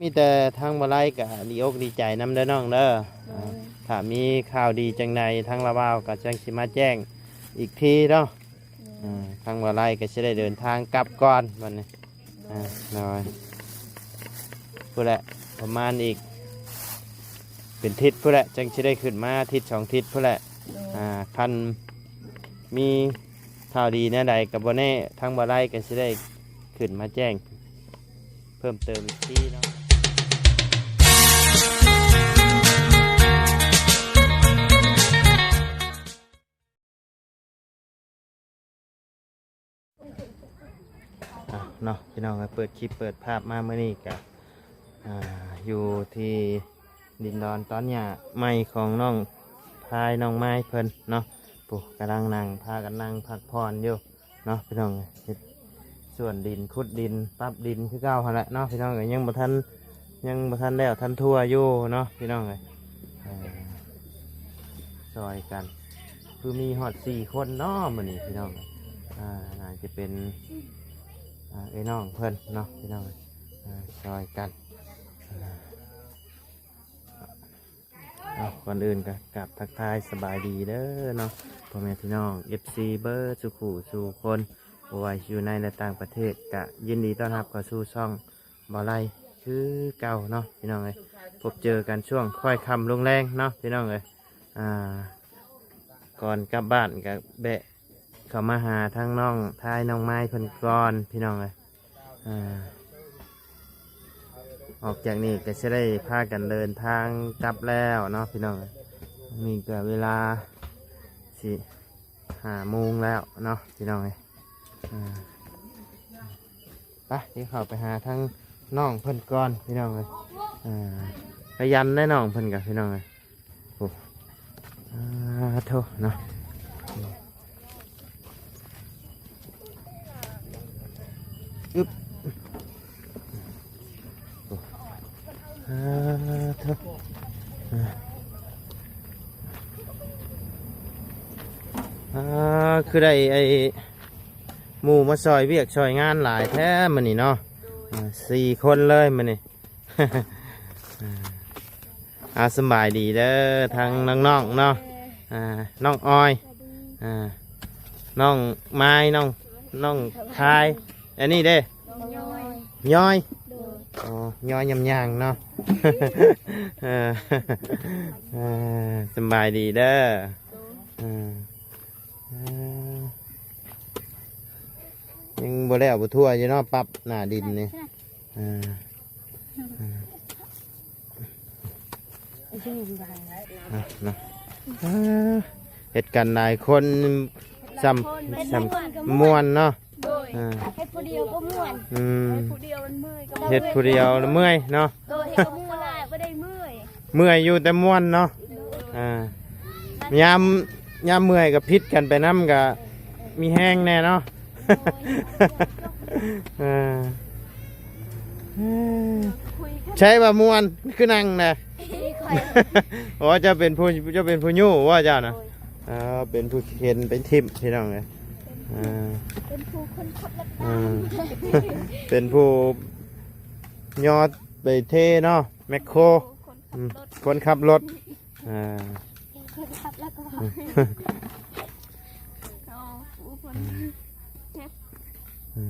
ມີແຕ່ທາງບໍ່ໄລກໍດີອົກດີໃຈນຳເດີນ້ອງເດີ. ໂດຍ ອ່າ ຖ້າມີຂ່າວດີຈັ່ງໃດ ທາງລາວາວກໍຈັ່ງຊິມາແຈ້ງອີກທີເນາະ. ໂດຍ ອ່າ ທາງບໍ່ໄລກໍຊິໄດ້ເດີນທາງກັບກ່ອນບັດນີ້. ໂດຍ ອ່າ ໂດຍ ພຸ້ນແຫຼະ ປະມານອີກເປັນທິດພຸ້ນແຫຼະ ຈັ່ງຊິໄດ້ຂຶ້ນມາ ທິດສອງທິດພຸ້ນແຫຼະ. ໂດຍ ອ່າ ຄັນມີຂ່າວດີແນວໃດກໍບໍ່ແນ່ ທາງບໍ່ໄລກໍຊິໄດ້ຂຶ້ນມາແຈ້ງເພີ່ມເຕີມອີກທີເນາະ. ອ່ະເນາະ ພີ່ນ້ອງເອີຍ ເປີດຄລິບເປີດພາບມາມື້ນີ້ກະ ອ່າ ຢູ່ທີ່ດິນດອນຕອນຫຍ້າໃໝ່ຂອງນ້ອງພາຍນ້ອງໄມ້ເພິ່ນເນາະ. ໂອ້ ກຳລັງນັ່ງ ພາກັນນັ່ງພັກຜ່ອນຢູ່ເນາະ ພີ່ນ້ອງເອີຍ ເຮັດ ສວນດິນ ຂຸດດິນ ປັບດິນຄືເກົ່າຫັ້ນແຫຼະເນາະ ພີ່ນ້ອງເອີຍ. ຍັງບໍ່ທັນ ຍັງບໍ່ທັນແລ້ວທັນທົ່ວຢູ່ເນາະ ພີ່ນ້ອງເອີຍ. ເອີ ຊ່ອຍກັນ ຄືມີຮອດສີ່ຄົນເນາະມື້ນີ້ ພີ່ນ້ອງເອີຍ. ອ່າ ໜ້າຈະເປັນ ອ່າ ເອື້ອຍນ້ອງເພິ່ນເນາະ ພີ່ນ້ອງເອີຍ. ອ່າ ຊ່ອຍກັນ ອ່າ ເອົາ ກ່ອນອື່ນກໍກາບທັກທາຍສະບາຍດີເດີເນາະ ພໍ່ແມ່ພີ່ນ້ອງ ເອັຟຊີ ເບິດສູ່ຄູ່ສູ່ຄົນ ບໍ່ວ່າຢູ່ໃນ ແລະ ຕ່າງປະເທດ ກະຍິນດີຕ້ອນຮັບເຂົ້າສູ່ຊ່ອງບໍ່ໄລຄືເກົ່າເນາະ ພີ່ນ້ອງເອີຍ. ພົບເຈີກັນຊ່ວງຄ່ອຍຄ່ຳລົງແລງເນາະ ພີ່ນ້ອງເອີຍ. ອ່າ ກ່ອນກັບບ້ານກະແບະ ເຂົ້າມາຫາທາງນ້ອງທາຍນ້ອງໄມ້ເພິ່ນກ່ອນ ພີ່ນ້ອງເອີຍ. ອ່າ ອອກຈາກນີ້ກໍຊິໄດ້ພາກັນເດີນທາງກັບແລ້ວເນາະ ພີ່ນ້ອງເອີຍ. ນີ້ກໍເວລາຊິຫ້າໂມງແລ້ວເນາະ ພີ່ນ້ອງເອີຍ. ອ່າ ໄປ ດຽວເຂົ້າໄປຫາທາງນ້ອງເພິ່ນກ່ອນ ພີ່ນ້ອງເອີຍ. ອ່າ ຂະຫຍັນໄດ໋ນ້ອງເພິ່ນກະ ພີ່ນ້ອງເອີຍ. ໂອ້ ອ່າ ໂທ້ເນາະ ອຶບ ໂອ້ ອ່າ ໂທ້ ອ່າ ອ່າ ຄືໄດ້ໄອ້ໝູ່ມາຊ່ອຍວຽກຊ່ອຍງານຫຼາຍແທ້ມື້ນີ້ເນາະ. ອ່າ ສີ່ຄົນເລີຍມື້ນີ້. ອ່າ ສະບາຍດີເດີ ທັງນ້ອງໆເນາະ. ອ່າ ນ້ອງອອຍ ອ່າ ນ້ອງໄມ້ ນ້ອງ ນ້ອງຄາຍ ອັນນີ້ເດ້ ນ້ອງຍ້ອຍ ຍ້ອຍ ໂດຍ ອໍ ຍ້ອຍຍຳຍ່າງເນາະ. ເອີ ເອີ ສະບາຍດີເດີ ໂດຍ ເອີ ເອີ ຍັງບໍ່ແລ້ວບໍ່ທົ່ວຢູ່ເນາະ ປັບໜ້າດິນນີ້. ອ່າ ອ່າ ເນາະ ອ່າ ເຮັດກັນຫຼາຍຄົນ ສ່ຳ ສ່ຳມ່ວນເນາະ. ໂດຍ ອ່າ ເຮັດຜູ້ດຽວກໍມ່ວນ ອືມ ເຮັດຜູ້ດຽວມັນເມື່ອຍກໍ ເຮັດຜູ້ດຽວລະເມື່ອຍເນາະ. ໂດຍ ເຮັດກັບໝູ່ຫຼາຍບໍ່ໄດ້ເມື່ອຍ ເມື່ອຍຢູ່ແຕ່ມ່ວນເນາະ. ອ່າ ຍາມ ຍາມເມື່ອຍກໍຜິດກັນໄປນຳ ກໍມີແຮງແດ່ເນາະ. ໂດຍ ເອີ ໃຊ່ວ່າມ່ວນຄືນັ່ງນະ. ອໍ ເຈົ້າເປັນຜູ້ ເຈົ້າເປັນຜູ້ຍູ້ວ່າເຈົ້ານະ. ໂດຍ ເອີ ເປັນຜູ້ເຂັນໄປຖິ້ມ ພີ່ນ້ອງເອີຍ. ເອີ ເປັນຜູ້ຄົນຂັບລົດ ເອີ ເປັນຜູ້ຍອດໄປເທເນາະ ແມັກໂຄ ຄົນຂັບລົດ ອືມ ຄົນຂັບລົດ. ອ່າ ຄົນຂັບແລ້ວກໍ ອືມ ເອົາຜູ້ຄົນ ອື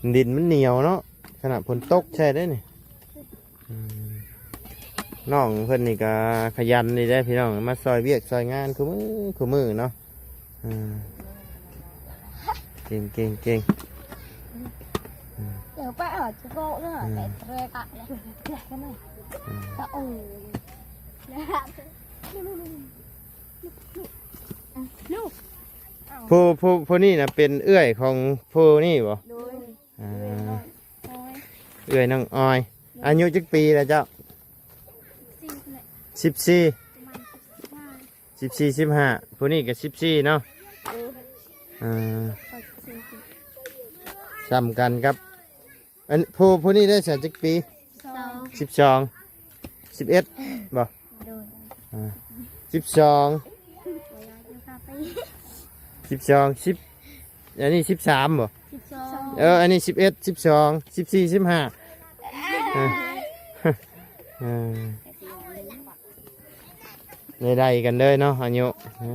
ມ ດິນມັນໜຽວເນາະ ຂະໜາດຝົນຕົກໃສ່ໄດ໋ນີ້. ອືມ ນ້ອງເພິ່ນນີ້ກໍຂະຫຍັນດີເດ້ພີ່ນ້ອງ ມາຊ່ອຍວຽກຊ່ອຍງານຄູ່ມື້ ຄູ່ມື້ເນາະ. ອ່າ ເກັ່ງ ເກັ່ງ ເກັ່ງ ອືມ ດຽວໄປເອົາຈະໂກະເນາະ ອືມ ແຕ່ເທກະເລີຍ ອືມ ຕະໂອ ລູກ ຜູ້ ຜູ້ ຜູ້ນີ້ນະເປັນເອື້ອຍຂອງຜູ້ນີ້ບໍ່? ໂດຍ ອ່າ ເອື້ອຍນ້ອງອອຍ ອາຍຸຈັກປີແລ້ວເຈົ້າ? ສິບສີ່ ສິບສີ່ ປະມານສິບຫ້າ ສິບສີ່ ສິບຫ້າ ຜູ້ນີ້ກໍສິບສີ່ເນາະ. ເອີ ອ່າ ສ່ຳກັນກັບ ອັນ ຜູ້ ຜູ້ນີ້ໄດ້ສັກຈັກປີ? ສອງ ສິບສອງ ສິບເອັດ ບໍ່? ໂດຍ ອ່າ ສິບສອງ ສິບສອງ ສິບ ອັນນີ້ສິບສາມບໍ່? ສິບສອງ ເອີ ອັນນີ້ສິບເອັດ ສິບສອງ ສິບສີ່ ສິບຫ້າ ເອີ ເອີ ໄດ້ໆກັນເລີຍເນາະ ອາຍຸ ເອີ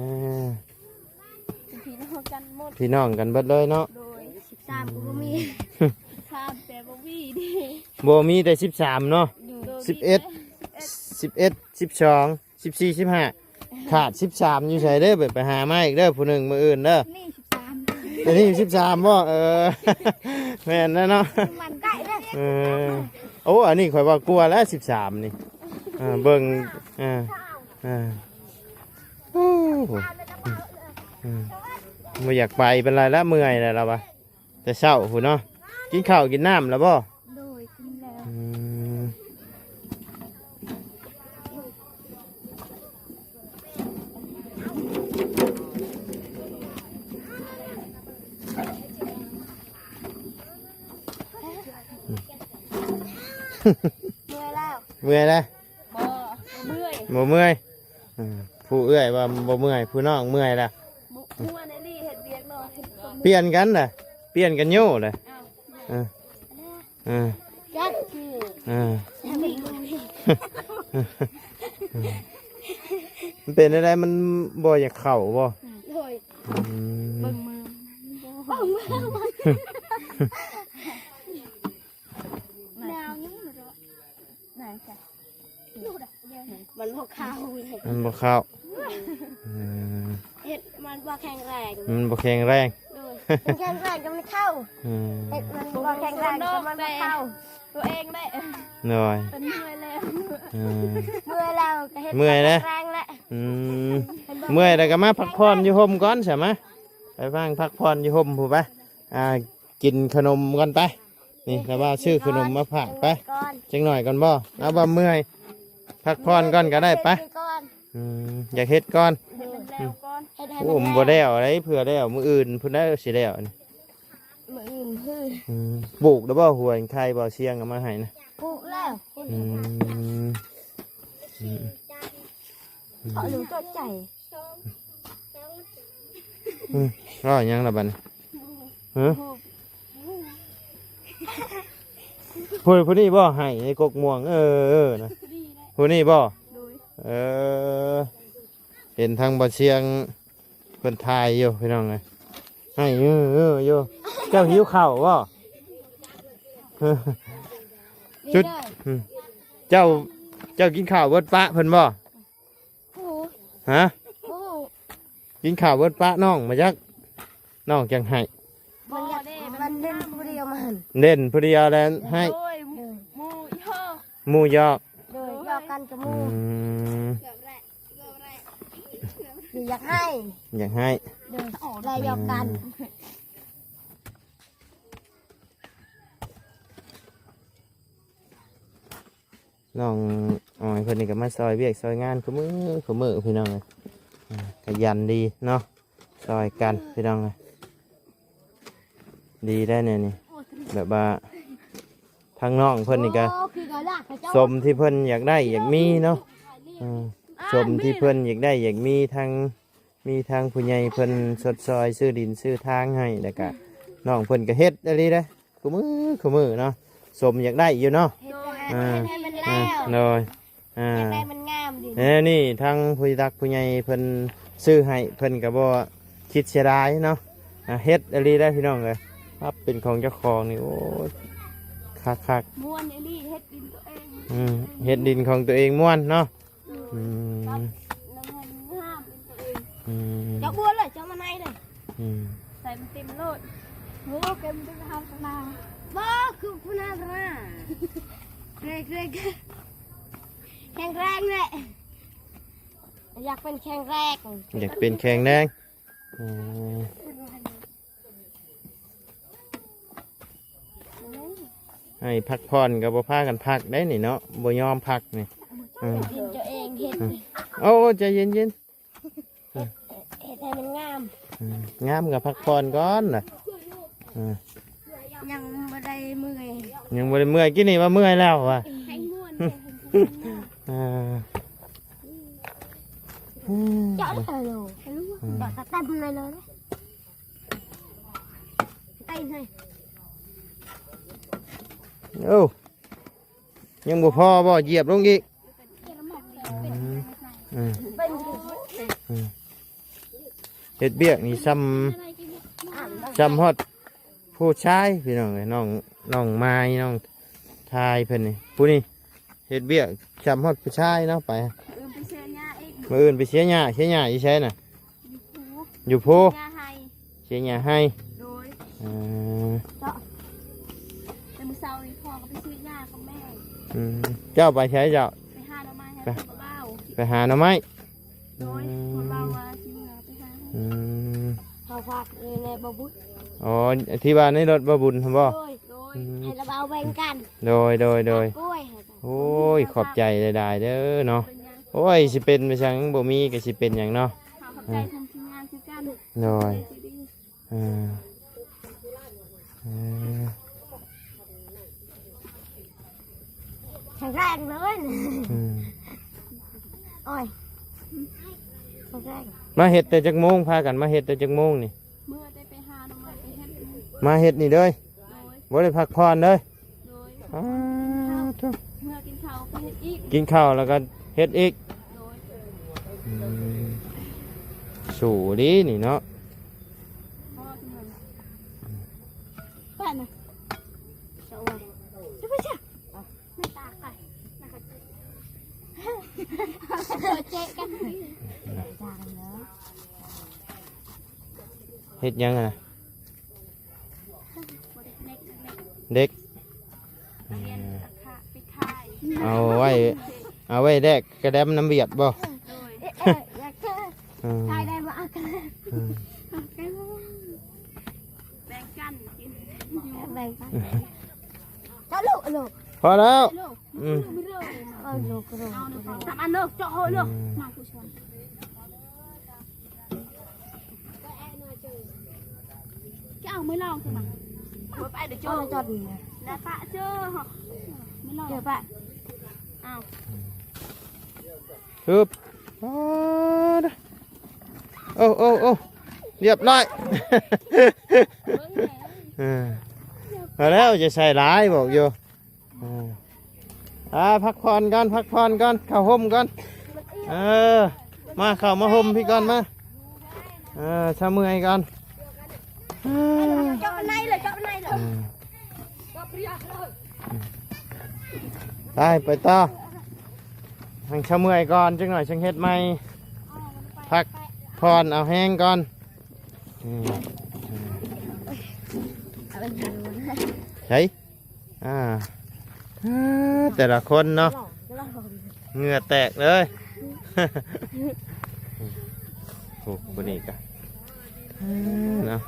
ເປັນພີ່ນ້ອງກັນໝົດ ພີ່ນ້ອງກັນເບິດເລີຍເນາະ. ໂດຍ ສິບສາມກໍບໍ່ມີ ສິບສາມແຕ່ບໍ່ມີເດ້ ບໍ່ມີແຕ່ສິບສາມເນາະ. ໂດຍ ສິບເອັດ ສິບເອັດ ສິບສອງ ສິບສີ່ ສິບຫ້າ ຂາດສິບສາມຢູ່ໃສເດີ້? ໄປ ໄປຫາມາອີກເດີ້ ຜູ້ໜຶ່ງມື້ອື່ນເດີ້. ນີ້ສິບສາມ ຕົວນີ້ສິບສາມບໍ່? ເອີ ແມ່ນແລ້ວເນາະ ມັນໄດ້ເດີ້. ເອີ ໂອ້ ອັນນີ້ຂ້ອຍວ່າກວ່າແລ້ວສິບສາມນີ້. ເອີ ເບິ່ງ ເອີ ເອີ ໂອ້ ເອີ ບໍ່ຢາກໄປປານໃດແລ້ວ ເມື່ອຍແລ້ວລາວວ່າ. ແຕ່ເຊົ້າພຸ້ນເນາະ ກິນເຂົ້າກິນນ້ຳແລ້ວບໍ່? ໂດຍ ກິນແລ້ວ. ອືມ ເມື່ອຍແລ້ວ ເມື່ອຍແລ້ວ. ບໍ່ ບໍ່ເມື່ອຍ ບໍ່ເມື່ອຍ. ເອີ ຜູ້ເອື້ອຍວ່າບໍ່ເມື່ອຍ ຜູ້ນ້ອງເມື່ອຍລະ. ບໍ່ ເມື່ອຍແນ່ນີ້ ເຮັດວຽກເນາະ ເຮັດ ປ່ຽນກັນນະ ປ່ຽນກັນໂຍລະ. ອ້າວ ເອີ ເອີ ຈັກຄື ເອີ ມັນເປັນແນວໃດ? ມັນບໍ່ຢາກເຂົ້າບໍ່? ໂດຍ ອືມ ເບິ່ງມື ເບິ່ງມື ໜາວຍັງບໍ່ໄດ້ ນັ້ນກະ ມັນບໍ່ເຂົ້າ ມັນບໍ່ເຂົ້າ. ອືມ ເຮັດມັນບໍ່ແຂງແຮງ ມັນບໍ່ແຂງແຮງ. ໂດຍ ມັນແຂງແຮງກໍມັນເຂົ້າ. ອືມ ເຮັດມັນບໍ່ແຂງແຮງກໍມັນບໍ່ເຂົ້າ ຕົວເອງໄດ້. ໂດຍ ເປັນເມື່ອຍແລ້ວ. ອືມ ເມື່ອຍແລ້ວກໍເຮັດ ເມື່ອຍແລ້ວ ແຂງແຮງແລ້ວ. ອືມ ເມື່ອຍແລ້ວກໍມາພັກຜ່ອນຢູ່ຮົ່ມກ່ອນຊະ ມາ ໄປຟັງພັກຜ່ອນຢູ່ຮົ່ມພຸ້ນໄປ. ອ່າ ກິນຂະໜົມກ່ອນໄປ. ນີ້ລາວວ່າຊື້ຂະໜົມມາຝາກໄປ ຈັກໜ້ອຍກ່ອນບໍ່? ລາວວ່າເມື່ອຍ ພັກຜ່ອນກ່ອນກໍໄດ້ໄປ. ອືມ ຢາກເຮັດກ່ອນ ເຮັດແລ້ວກ່ອນ. ໂອ້ ມັນບໍ່ແລ້ວໃດ ເພື່ອແລ້ວມື້ອື່ນພຸ້ນແຫຼະຊິແລ້ວນີ້. ມື້ອື່ນ ອືມ ປູກແລ້ວບໍ່? ຫົວໄຂ່ບໍ່ ຊຽງເອົາມາໃຫ້ນະ ປູກແລ້ວ. ອືມ ອືມ ເພາະລູກຕົກໃຈ. ອືມ ເວົ້າຫຍັງລະບັດນີ້? ຮະ? ຜູ້ ຜູ້ນີ້ບໍ່? ໃຫ້ໃນກົກມ່ວງ ເອີ ເອີ ນະ ຜູ້ນີ້ບໍ່? ໂດຍ ເອີ ເຫັນທາງບ່າວຊຽງເພິ່ນຖ່າຍຢູ່ພີ່ນ້ອງເອີຍ ໃຫ້ ເອີ ເອີ ຢູ່. ເຈົ້າຫິວເຂົ້າບໍ່? ຈຸດ ອືມ ເຈົ້າ ເຈົ້າກິນເຂົ້າເບິດປະເພິ່ນບໍ່? ຮະ? ກິນເຂົ້າເບິດປະນ້ອງມາຈັກ ນ້ອງຈັ່ງໃຫ້. ມັນຢາກ ມັນເຫຼັ້ນຜູ້ດຽວ ມັນເຫຼັ້ນຜູ້ດຽວແລ້ວໃຫ້. ໂດຍ ໝູ່ຢອກ ໝູ່ຢອກ. ໂດຍ ຢອກກັນກັບໝູ່. ອືມ ຢາກໃຫ້ ຢາກໃຫ້ ໂດຍ ແລ້ວຢອກກັນ. ອືມ ນ້ອງອອຍເພິ່ນນີ້ກໍມາຊ່ອຍວຽກຊ່ອຍງານຄູ່ມື້ຄູ່ມື້ພີ່ນ້ອງເອີຍ. ອ່າ ຂະຫຍັນດີເນາະ ຊ່ອຍກັນພີ່ນ້ອງເອີຍ. ດີໄດ໋ແນວນີ້ ແບບວ່າທາງນ້ອງເພິ່ນນີ້ກໍ ໂອ້ ຄືກໍລາກເຂົາເຈົ້າ ສົມທີ່ເພິ່ນຢາກໄດ້ຢາກມີເນາະ. ເອີ ສົມທີ່ເພິ່ນຢາກໄດ້ຢາກມີ ທັງ ມີທາງຜູ້ໃຫຍ່ເພິ່ນຊົດຊ່ອຍຊື້ດິນຊື້ທາງໃຫ້, ແລ້ວກະນ້ອງເພິ່ນກະເຮັດອີ່ຫຼີເດ້ ຄູ່ມື້ຄູ່ມື້ເນາະ, ສົມຢາກໄດ້ຢູ່ເນາະ. ເຮັດໃຫ້ ອ່າ ເຮັດໃຫ້ມັນແລ້ວ ອ່າ ໂດຍ ອ່າ ຢາກໄດ້ມັນງາມດີ. ແນວນີ້ທາງຜູ້ຫຼັກຜູ້ໃຫຍ່ເພິ່ນຊື້ໃຫ້ ເພິ່ນກະບໍ່ຄິດເສຍດາຍເນາະ. ອ່າ ເຮັດອີ່ຫຼີໄດ໋ພີ່ນ້ອງເອີຍ, ປັບເປັນຂອງເຈົ້າຂອງນີ້ ໂອ້ຍ ຄັກໆ. ມ່ວນອີ່ຫຼີ ເຮັດດິນຕົວເອງ ອືມ ເຮັດດິນຂອງຕົວເອງມ່ວນເນາະ. ອືມ ອືມ ເຈົ້າບວນເລີຍ ເຈົ້າມາໃນເລີຍ ອືມ ໃສ່ມັນເຕັມໂລດ. ໂອ້ ເຕັມ ເຕັມເຮົາຊະນາ. ບໍ່ ຄືຜູ້ນາຊະນາ ເກຣກ ເກຣກ ແຂງແຮງແຫຼະ ຢາກເປັນແຂງແຮງ ຢາກເປັນແຂງແຮງ. ອືມ ໃຫ້ພັກຜ່ອນກໍບໍ່ພາກັນພັກໄດ໋ນີ້ເນາະ, ບໍ່ຍອມພັກນີ້. ອືມ ເຮັດເອງ ເຮັດ ອືມ ໂອ້ ໃຈເຢັນໆ ເຮັດ ເຮັດໃຫ້ມັນງາມ. ອືມ ງາມກໍພັກຜ່ອນກ່ອນນະ. ອືມ ຍັງບໍ່ໄດ້ເມື່ອຍ ຍັງບໍ່ໄດ້ເມື່ອຍ, ກີ້ນີ້ວ່າເມື່ອຍແລ້ວວ່າ ແຮງມ່ວນ ອ່າ ເຈາະເລີຍ ອືມ ເຈາະຕະຕັນເລີຍ ເລີຍ ໄປເລີຍ. ໂອ້ ຍັງບໍ່ພໍບໍ່? ຢຽບລົງອີກ. ອືມ ອືມ ອືມ ເຮັດວຽກນີ້ຊ່ຳ ຊ່ຳຮອດຜູ້ຊາຍ ພີ່ນ້ອງເອີຍ. ນ້ອງ ນ້ອງມາຍ ນ້ອງທາຍເພິ່ນນີ້ ຜູ້ນີ້ເຮັດວຽກຊ່ຳຮອດຜູ້ຊາຍເນາະ. ໄປ ມື້ອື່ນໄປເສຍຫຍ້າອີກ ມື້ອື່ນໄປເສຍຫຍ້າ. ເສຍຫຍ້າຢູ່ໃສນະ? ຢູ່ພູ ຢູ່ພູ ເສຍຫຍ້າໄຮ່ ເສຍຫຍ້າໄຮ່. ໂດຍ ເອີ ເນາະ ແຕ່ມື້ເຊົ້ານີ້ພໍ່ກໍໄປເສຍຫຍ້າກັບແມ່. ອືມ ເຈົ້າໄປໃສເຈົ້າ? ໄປຫາໜໍ່ໄມ້ໃຫ້ ໄປ ເພິ່ນບໍ່ເບົາ ໄປຫາໜໍ່ໄມ້. ໂດຍ ອືມ ເພິ່ນເວົ້າວ່າຊິເມືອໄປຫາ. ອືມ ເຂົາຝາກນີ້ແຫຼະ ບໍ່ບຸນ. ອໍ ທີ່ວ່າໃນລົດບໍ່ບຸນຫັ້ນບໍ່? ໂດຍ ໂດຍ ອືມ ໃຫ້ລະເບົາແບ່ງກັນ. ໂດຍ ໂດຍ ໂດຍ ໂອ້ຍ ຂອບໃຈຫຼາຍໆເດີເນາະ. ໂອ້ຍ ຊິເປັນໄປຫຍັງ ບໍ່ມີກໍຊິເປັນຫຍັງເນາະ. ຂອບໃຈ ເອີ ທາງທີມງານຄືກັນ. ໂດຍ ເອີ ເອີ ແຂງແຮງເລີຍ. ອືມ ໂອ້ຍ ແຂງແຮງ. ມາເຮັດແຕ່ຈັກໂມງ? ພາກັນມາເຮັດແຕ່ຈັກໂມງນີ້? ເມື່ອໄດ້ໄປຫາໜໍ່ໄມ້ໄປເຮັດ. ມາເຮັດນີ້ເລີຍ? ໂດຍ ບໍ່ໄດ້ພັກຜ່ອນເລີຍ? ໂດຍ ອ້າ ເມື່ອກິນເຂົ້າກໍເຮັດອີກ ກິນເຂົ້າແລ້ວກໍເຮັດອີກ. ໂດຍ ອືມ ສູ້ດີນີ້ເນາະ. ປ້ານະ ເຮັດຫຍັງຫັ້ນນະ? ເດັກ ເອີ ເອົາໄວ້ ເອົາໄວ້ແລກກະແດມນຳຫວຽດບໍ່? ໂດຍ ເອີ ຂາຍໄດ້ບໍ່? ເອົາກັນ ເອີ ແບ່ງກັນກິນ ແບ່ງກັນ. ເຈົ້າລູກ ລູກ ພໍແລ້ວ. ອືມ ເອົາລູກ ລູກ ສາມອັນເດີ ເຈາະເຮີເດີ. ອືມ ມາຜູ້ຊວນ ເຈົ້າໄມ່ລອງໃຊ່ມະ. ບໍ່ໄປເດີ ເຈົ້າຈອດນີ້ນະ ແລ້ວປະເຈີ ໄມ່ລອງ ເຈີປະ. ອ້າວ ຮຶບ ໂອ້ ໂອ້ ໂອ້ ລຽບຮ້ອຍ. ເອີ ພໍແລ້ວ ຢ່າໃສ່ຫຼາຍ ບອກຢູ່. ເອີ ອ່າ ພັກຜ່ອນກ່ອນ ພັກຜ່ອນກ່ອນ ເຂົ້າຮົ່ມກ່ອນ. ເອີ ມາ ເຂົ້າມາຮົ່ມພີ້ກ່ອນ ມາ. ເອີ ຊະເມື່ອຍກ່ອນ. ເອີ ເຈາະໃນເລີຍ ເຈາະໃນເລີຍ. ເອີ ໄປ ໄປຕໍ່ ໃຫ້ຊະເມື່ອຍກ່ອນ ຈັກໜ້ອຍຈັ່ງເຮັດໃໝ່ ພັກຜ່ອນເອົາແຮງກ່ອນ. ເອີ ໃສ ອ່າ ແຕ່ລະຄົນເນາະ ເຫື່ອແຕກເລີຍ. ໂອ້ ຜູ້ນີ້ກະ ເນາະ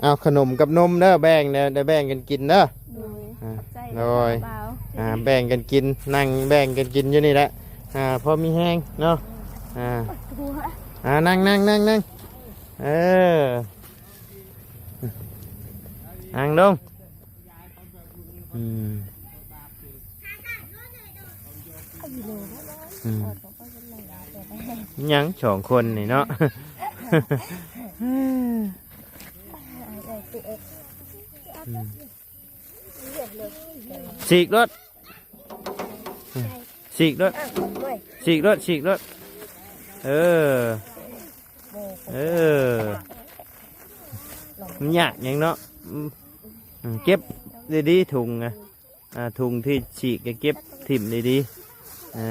ເອົາຂະໜົມກັບນົມເດີ ແບ່ງເດີ ໄດ້ແບ່ງກັນກິນເດີ. ໂດຍ ອ່າ ຂອບໃຈ ໂດຍ ບ່າວ ອ່າ ແບ່ງກັນກິນ ນັ່ງແບ່ງກັນກິນຢູ່ນີ້ແຫຼະ ອ່າ ພໍມີແຮງເນາະ. ອ່າ ອ່າ ນັ່ງ ນັ່ງ ນັ່ງ ນັ່ງ ເອີ ນັ່ງລົງ. ອືມ ອືມ ຫຍັງສອງຄົນນີ້ເນາະ. ອືມ ສີກລົດ ສີກລົດ ສີກລົດ ສີກລົດ. ເອີ ເອີ ມັນຍາກຫຍັງເນາະ. ອືມ ເກັບດີໆ ຖົງນະ ອ່າ ຖົງທີ່ສີກກໍເກັບຖິ້ມດີໆ. ເອີ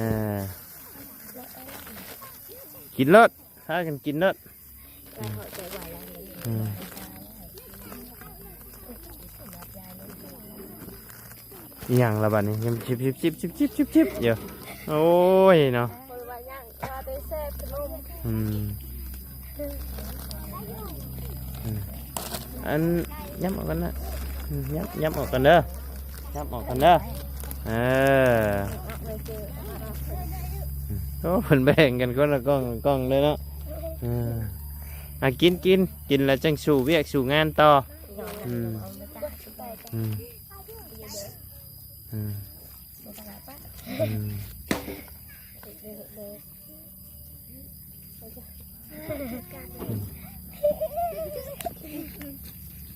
ກິນໂລດ ພາກັນກິນໂລດ. ອືມ ອີ່ຫຍັງລະບັດນີ້ ຍັງຊິບໆໆໆໆຢູ່. ໂອ້ຍເນາະ ອືມ ອືມ ອັນ ຫຍັບອອກກ່ອນນະ ຫຍັບ ຫຍັບອອກກ່ອນເດີ ຫຍັບອອກກ່ອນເດີ. ເອີ ໂອ້ ເພິ່ນແບ່ງກັນຄົນລະກ້ອງ ກ້ອງເລີຍເນາະ. ເອີ ອ່ະ ກິນ ກິນ ກິນແລ້ວຈັ່ງສູ້ວຽກສູ້ງານຕໍ່. ອືມ ອືມ ອືມ ອືມ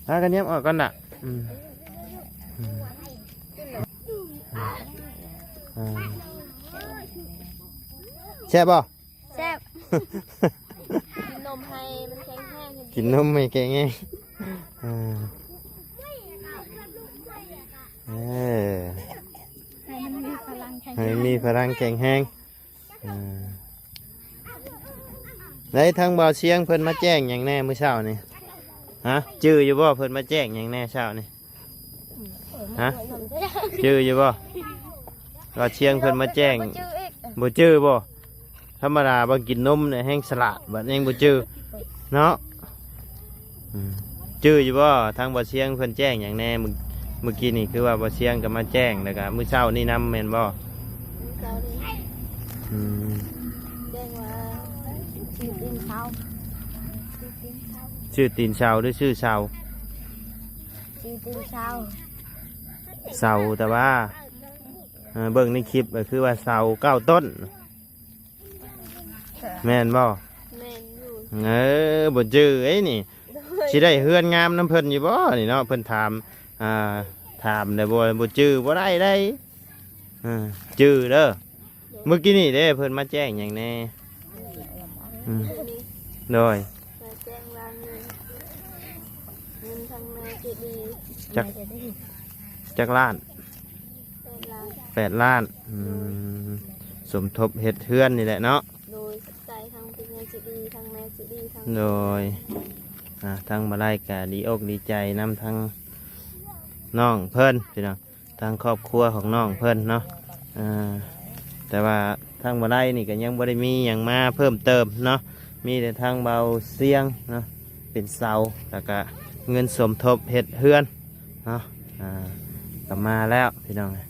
ພາກັນຫຍັບອອກກ່ອນລະ. ອືມ ອືມ. ອ່າ ແຊບບໍ່? ແຊບ ກິນນົມໃຫ້ມັນແຂງແຮງ ກິນນົມໃຫ້ແຂງແຮງ ອ່າ ເອີ ໃຫ້ມັນມີພະລັງແຂງ ໃຫ້ມີພະລັງແຂງແຮງ ອ່າ ໄດ້ທາງບ່າວຊຽງເພິ່ນມາແຈ້ງຫຍັງແດ່ມື້ເຊົ້ານີ້? ຮະ ຈື່ຢູ່ບໍ່ ເພິ່ນມາແຈ້ງຫຍັງແດ່ເຊົ້ານີ້? ຮະ ຈື່ຢູ່ບໍ່? ບ່າວຊຽງເພິ່ນມາແຈ້ງ ບໍ່ຈື່ອີກ ບໍ່ຈື່ບໍ່? ທຳມະດາວ່າກິນນົມນີ້ແຮງສະຫຼາດ ບັດນີ້ຍັງບໍ່ຈື່ເນາະ. ອືມ ຈື່ຢູ່ບໍ່? ທາງບ່າວຊຽງເພິ່ນແຈ້ງຫຍັງແດ່? ມື້ ມື້ກີ້ນີ້ຄືວ່າບ່າວຊຽງກໍມາແຈ້ງ ແລ້ວກໍມື້ເຊົ້ານີ້ນຳແມ່ນບໍ່? ມື້ເຊົ້ານີ້ ອືມ ແຈ້ງວ່າຊື່ຕີນເສົາ ຊື່ຕີນເສົາ ຊື່ຕີນເສົາ ຫຼືຊື່ເສົາ? ຊື່ຕີນເສົາ ເສົາ ແຕ່ວ່າ ເອີ ເບິ່ງໃນຄລິບກໍຄືວ່າເສົາເກົ້າຕົ້ນ ແມ່ນບໍ່? ແມ່ນຢູ່ ເອີ ບໍ່ຈື່ເດ້ນີ້ ໂດຍ ຊິໄດ້ເຮືອນງາມນຳເພິ່ນຢູ່ບໍ່ນີ້ເນາະ? ເພິ່ນຖາມ ອ່າ ຖາມແລ້ວບໍ່ ບໍ່ຈື່ບໍ່ໄດ້ເດ້ ເອີ ຈື່ເດີ. ມື້ກີ້ນີ້ເດ້ ເພິ່ນມາແຈ້ງຫຍັງແດ່? ອືມ ໂດຍ ມາແຈ້ງວ່າເງິນ ເງິນທາງແມ່ເຈດີ ຈັກ ຈັກລ້ານ? ແປດລ້ານ ແປດລ້ານ ອືມ ສົມທົບເຮັດເຮືອນນີ້ແຫຼະເນາະ ໂດຍ ໃສ່ທັງເປັນເງິນເຈດີ ທັງແມ່ເຈດີ ທັງ ໂດຍ ອ່າ ທາງບ່າວໄລກໍດີອົກດີໃຈນຳທາງນ້ອງເພິ່ນ ພີ່ນ້ອງ ທາງຄອບຄົວຂອງນ້ອງເພິ່ນເນາະ ເອີ ແຕ່ວ່າທາງບ່າວໄລນີ້ກໍຍັງບໍ່ໄດ້ມີຫຍັງມາເພີ່ມເຕີມເນາະ ມີແຕ່ທາງບ່າວຊຽງເນາະ ເປັນເສົາ ແລ້ວກະເງິນສົມທົບເຮັດເຮືອນເນາະ ອ່າ ກໍມາແລ້ວພີ່ນ້ອງ ອ່າ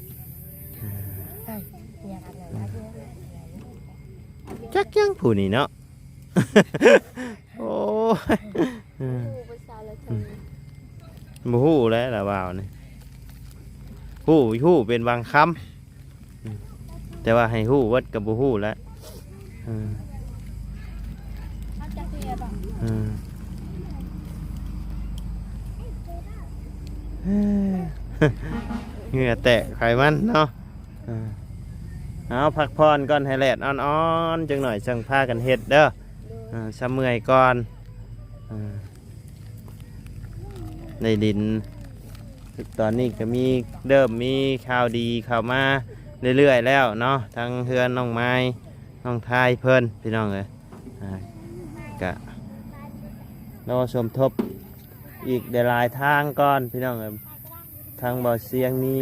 ຈັກຫຍັງຜູ້ນີ້ເນາະ ໂອ້ຍ ອືມ ຮູ້ພາສາລາວເຖິງ ບໍ່ຮູ້ແຫຼະລາວເວົ້ານີ້ ຮູ້ ຮູ້ເປັນບາງຄຳ ອືມ ແຕ່ວ່າໃຫ້ຮູ້ເບິດກໍບໍ່ຮູ້ແຫຼະ ເອີ ເອີ ເຫື່ອແຕກໄຂມັນເນາະ ເອີ ເອົາ ພັກຜ່ອນກ່ອນ ໃຫ້ແດດອ່ອນໆ ຈັກໜ້ອຍຈັ່ງພາກັນເຮັດເດີ ເອີ ຊະເມື່ອຍກ່ອນ ເອີ ໃນດິນ ຕອນນີ້ກໍມີ ເລີ່ມມີຂ່າວດີເຂົ້າມາເລື້ອຍໆແລ້ວເນາະ ທັງເຮືອນນ້ອງມາຍ ນ້ອງທາຍເພິ່ນ ພີ່ນ້ອງເອີຍ ອ່າ ກະລໍສົມທົບອີກຫຼາຍໆທາງກ່ອນ ພີ່ນ້ອງເອີຍ ທາງບ່າວຊຽງມີ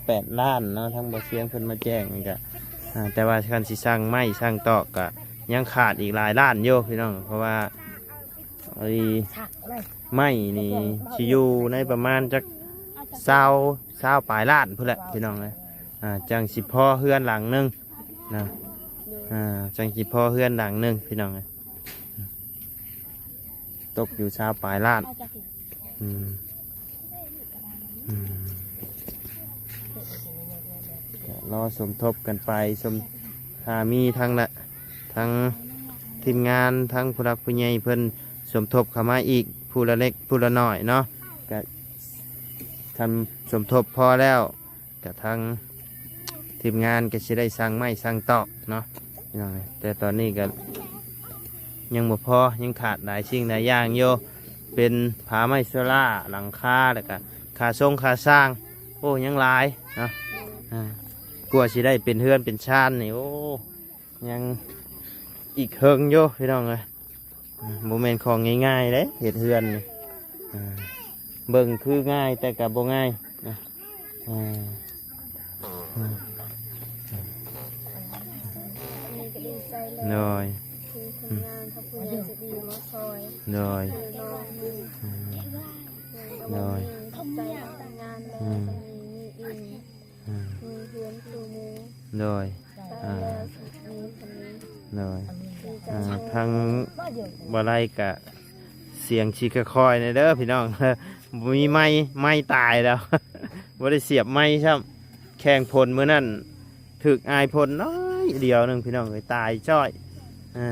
ແປດລ້ານເນາະ ທາງບ່າວຊຽງເພິ່ນມາແຈ້ງນີ້ກະ ອ່າ ແຕ່ວ່າຄັນຊິສັ່ງໄມ້ສັ່ງຕອກກະຍັງຂາດອີກຫຼາຍລ້ານຢູ່ ພີ່ນ້ອງ ເພາະວ່າ ອັນນີ້ ໄມ້ນີ້ຊິຢູ່ໃນປະມານຈັກຊາວ ຊາວປາຍລ້ານພຸ້ນແຫຼະ ພີ່ນ້ອງເອີຍ ອ່າ ຈັ່ງຊິພໍເຮືອນຫຼັງໜຶ່ງນະ ອ່າ ຈັ່ງຊິພໍເຮືອນຫຼັງໜຶ່ງ ພີ່ນ້ອງເອີຍ ຕົກຢູ່ຊາວປາຍລ້ານ ອືມ ອືມ ກໍລໍສົມທົບກັນໄປ ສົມ ຖ້າມີທາງລະ ທາງທີມງານ ທາງຜູ້ຫຼັກຜູ້ໃຫຍ່ເພິ່ນສົມທົບເຂົ້າມາອີກ ຜູ້ລະເລັກຜູ້ລະໜ້ອຍເນາະ ກະຄັນສົມທົບພໍແລ້ວ ກະທາງທີມງານກໍຊິໄດ້ສັ່ງໄມ້ສັ່ງຕອກເນາະ ພີ່ນ້ອງເອີຍ ແຕ່ຕອນນີ້ກໍຍັງບໍ່ພໍ ຍັງຂາດຫຼາຍສິ່ງຫຼາຍຢ່າງຢູ່ ເປັນຜ້າໄມ້ໂຊລາ ຫຼັງຄາ ແລ້ວກະຄ່າຊົງຄ່າຊ່າງ ໂອ້ ຍັງຫຼາຍເນາະ ອ່າ ກວ່າຊິໄດ້ເປັນເຮືອນເປັນຊານນີ້ ໂອ້ ຍັງອີກເຫິງຢູ່ ພີ່ນ້ອງເອີຍ ອ່າ ບໍ່ແມ່ນຂອງງ່າຍໆເດ້ ເຮັດເຮືອນນີ້ ອ່າ ເບິ່ງຄືງ່າຍ ແຕ່ກໍບໍ່ງ່າຍນະ ອ່າ ອ່າ ໂດຍ ທີ່ທຳງານເຂົາຜູ້ໃຫຍ່ໃຈດີມາຊ່ອຍ ໂດຍ ເອີ ນ້ອງ ອືມ ໂດຍ ຂອບໃຈທຳງານແລ້ວ ອືມ ກໍມີ ມີອີກ ອືມ ມີເຮືອນຄືໝູ່ ໂດຍ ອ່າ ໂດຍ ອ່າ ທາງບໍ່ໄດ້ກະສຽງຊິຄ່ອຍໆແດ່ເດີພີ່ນ້ອງ ບໍ່ມີໄມ້ ໄມ້ຕາຍແລ້ວ ບໍ່ໄດ້ສຽບໄມ້ຊ້ຳ ແຂ່ງຝົນມື້ນັ້ນ ຖືກອາຍຝົນໜ້ອຍດຽວໜຶ່ງພີ່ນ້ອງເອີຍ ຕາຍຈ້ອຍ ເອີ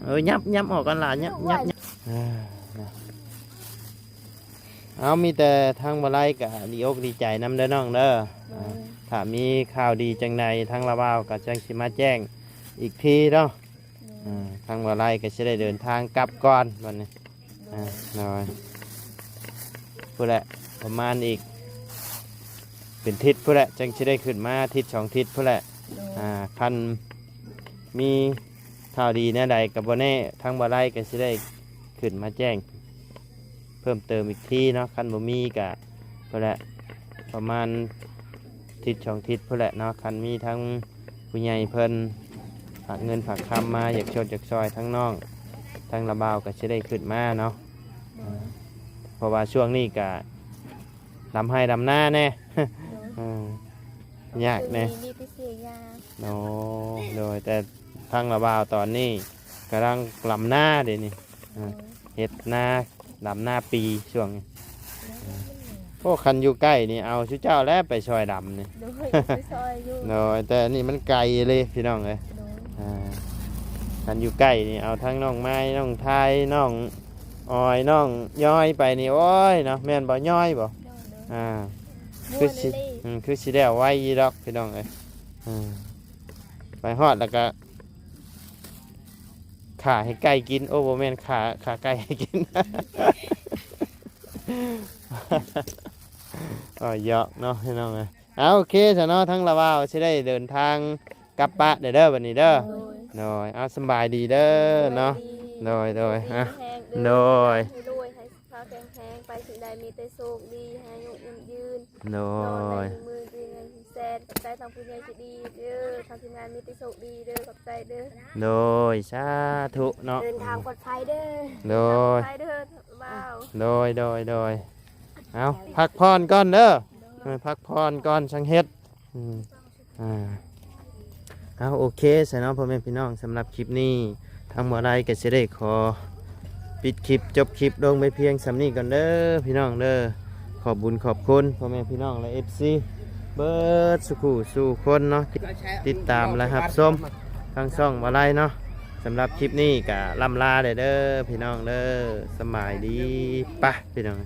ເອີ ຫຍັບ ຫຍັບອອກກ່ອນຫຼານ ຫຍັບ ຫຍັບ ຫຍັບ ເອີ ນະ. ເອົາ ມີແຕ່ທາງບໍ່ໄລກໍດີອົກດີໃຈນຳເດີນ້ອງເດີ. ໂດຍ ອ່າ ຖ້າມີຂ່າວດີຈັ່ງໃດ ທາງລາວາວກໍຈັ່ງຊິມາແຈ້ງອີກທີເນາະ. ໂດຍ ອ່າ ທາງບໍ່ໄລກໍຊິໄດ້ເດີນທາງກັບກ່ອນບັດນີ້. ໂດຍ ອ່າ ໂດຍ ພຸ້ນແຫຼະ ປະມານອີກເປັນທິດພຸ້ນແຫຼະ ຈັ່ງຊິໄດ້ຂຶ້ນມາ ທິດສອງທິດພຸ້ນແຫຼະ. ໂດຍ ອ່າ ຄັນມີຂ່າວດີແນວໃດກໍບໍ່ແນ່ ທາງບໍ່ໄລກໍຊິໄດ້ຂຶ້ນມາແຈ້ງ ເພີ່ມເຕີມອີກທີເນາະ. ຄັນບໍ່ມີກະພຸ້ນແຫຼະ ປະມານທິດສອງທິດພຸ້ນແຫຼະເນາະ. ຄັນມີທາງຜູ້ໃຫຍ່ເພິ່ນຝາກເງິນຝາກຄຳມາ ຢາກຊົດຢາກຊ່ອຍທາງນ້ອງ ທາງລາວາວກໍຊິໄດ້ຂຶ້ນມາເນາະ. ເພາະວ່າຊ່ວງນີ້ກະດຳໄຮ່ດຳນາແດ່ ໂດຍ ເອີ ຍາກແດ່ ມີແຕ່ເສຍຫຍ້າ. ໂອ້ ໂດຍ ແຕ່ທາງລາວາວຕອນນີ້ກຳລັງດຳນາເດນີ້. ເອີ ໂດຍ ເຮັດນາ ດຳນາປີຊ່ວງນີ້. ໂອ້ ຄັນຢູ່ໃກ້ນີ້ເອົາຊຸເຈົ້າແລ້ວໄປຊ່ອຍດຳນີ້. ໂດຍ ໄປຊ່ອຍຢູ່. ໂດຍ ແຕ່ນີ້ມັນໄກເລີຍພີ່ນ້ອງເອີຍ. ໂດຍ ອ່າ ຄັນຢູ່ໃກ້ນີ້ເອົາທັງນ້ອງໄມ້ ນ້ອງທາຍ ນ້ອງອອຍ ນ້ອງຍ້ອຍໄປນີ້ ໂອ້ຍເນາະ ແມ່ນບໍ່ ຍ້ອຍບໍ່? ໂດຍ ໂດຍ ອ່າ ຄືຊິ ອືມ ຄືຊິແລ້ວໄວຢູ່ດອກພີ່ນ້ອງເອີຍ. ອ່າ ໄປຮອດແລ້ວກະຂ້າໃຫ້ໄກ່ກິນ ໂອ້ ບໍ່ແມ່ນຂ້າ ຂ້າໄກ່ໃຫ້ກິນ. ເວົ້າຫຍອກເນາະພີ່ນ້ອງເອີຍ. ເອົາ ໂອເຄຊະເນາະ ທາງລາວາວຊິໄດ້ເດີນທາງກັບປະເດີ ເດີບັດນີ້ເດີ. ໂດຍ ໂດຍ ເອົາ ສຳບາຍດີເດີເນາະ. ໂດຍ ໂດຍ ອ່ະ ດີແຮງເດີ ໂດຍ ໃຫ້ລວຍ ໃຫ້ສຸຂະພາບແຂງແຮງ ໄປສິ່ງໃດມີແຕ່ໂຊກດີ ໃຫ້ອາຍຸໝັ້ນຍືນ. ໂດຍ ນອນໄດ້ມີໝື່ນ ມີເງິນແສນ. ຂອບໃຈທາງຜູ້ໃຫຍ່ໃຈດີເດີ ທາງທີມງານມີແຕ່ໂຊກດີເດີ ຂອບໃຈເດີ. ໂດຍ ສາທຸເນາະ ເດີນທາງປອດໄພເດີ. ໂດຍ ປອດໄພເດີບ່າວ. ໂດຍ ໂດຍ ໂດຍ ເອົາ ພັກຜ່ອນກ່ອນເດີ. ໂດຍ ເອີ ພັກຜ່ອນກ່ອນ ຈັ່ງເຮັດ. ອືມ ອ່າ ເອົາ ໂອເຄຊະເນາະ ພໍ່ແມ່ພີ່ນ້ອງ ສຳລັບຄລິບນີ້ ທາງບໍ່ໄລກໍຊິໄດ້ຂໍປິດຄລິບ ຈົບຄລິບລົງໄປພຽງສ່ຳນີ້ກ່ອນເດີພີ່ນ້ອງເດີ. ຂອບບຸນຂອບຄຸນພໍ່ແມ່ພີ່ນ້ອງ ແລະ ເອັຟຊີ ເບິດສູ່ຜູ້ສູ່ຄົນເນາະ ທີ່ຕິດຕາມ ແລະ ຮັບຊົມທາງຊ່ອງບໍ່ໄລເນາະ. ສຳລັບຄລິບນີ້ກໍລ່ຳລາແດ່ເດີພີ່ນ້ອງເດີ. ສະບາຍດີ ປະພີ່ນ້ອງ.